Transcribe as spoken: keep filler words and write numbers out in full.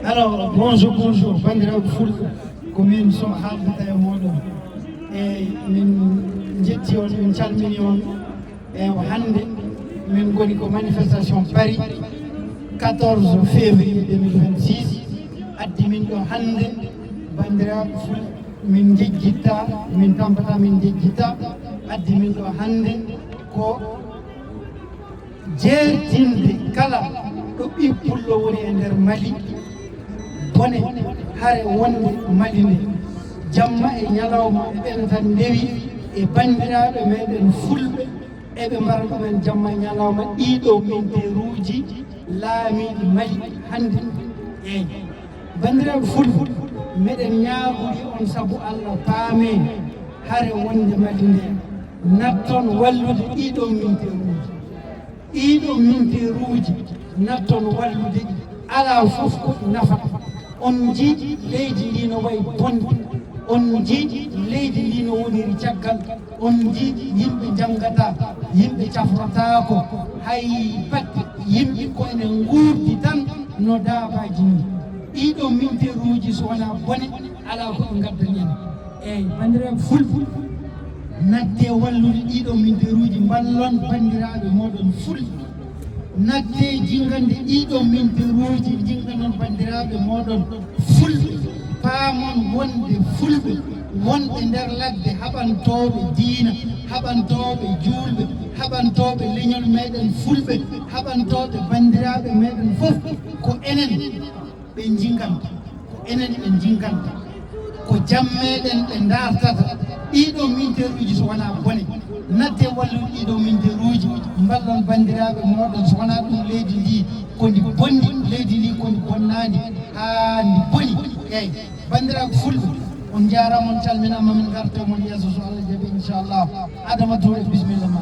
Alors, bonjour, bonjour, bandiraɓe fulɓe. Ko min Sow haaldata e mooɗon. Eyyi, min njetti on, min calmini on. Eyyi, hannde min ngoni ko manifestation Paris, quatorze février deux mille vingt-six. Addi min ɗo hannde, bandiraɓe fulɓe, min njejjitta, min tampata, min njejjitta. Addi min ɗo hannde ko jeertinde kala ɗo ɓii pullo woni e nder Mali, bone hare wonde Mali nde. Jamma e ñalawma eɓen tan ndewi e banndiraaɓe meɗen fulɓe, eɓe mbara ɗumen jamma e ñalawma ɗiɗo minteeruuji laamiiɗi Mali hannde. Eyyi. Banndiraaɓe fulɓe, meɗen ñaagorii on sabu Allah, paamee hare wonde Mali nde, natton wallude ɗiɗo minteeruuji. Ɗiɗo minteeruuji natton wallude ɗi. Alaa fof ko ɗi nafata. On njii leydi ndi no wayi bonde. On njii leydi ndi no woniri caggal. On njii yimɓe njanngataa, yimɓe cafrotaako, hay batte, yimɓe ko ene nguurdi tan no daabaaji ni. Ɗiɗo minteeruuji so wonaa bone, alaa ko ɓe ngaddani en. Eyyi, banndiraaɓe fulɓe, nattee wallude ɗiɗo minteeruuji, mballon banndiraaɓe mooɗon fulɓe. Nattee jinngande ɗiɗo minteeruuji, jinnganon banndiraaɓe mooɗon fulɓe. Paamon wonde fulɓe wonɓe nder ladde, haɓantooɓe diina, haɓantooɓe juulɓe, haɓantooɓe leñol meɗen fulɓe, haɓantooɓe banndiraaɓe meɗen fof, ko enen ɓe njinganta, ko enen ɓe njinganta, ko jam meɗen ɓe dartata. Ɗiɗo minteeruuji so wonaa bone, nattee wallude ɗiɗo minteeruuji, mballon banndiraaɓe mooɗon. So wonaa ɗum, leydi ndi ko ndi bonni, leydi ndi ko ndi bonnaandi haa ndi boni. Eyyi, banndiraaɓe fulɓe, on njaaraama, on calminaama, min ngarta mon yeeso so Allah jaɓi, inchallah. Adama Touré, bisimilla ma.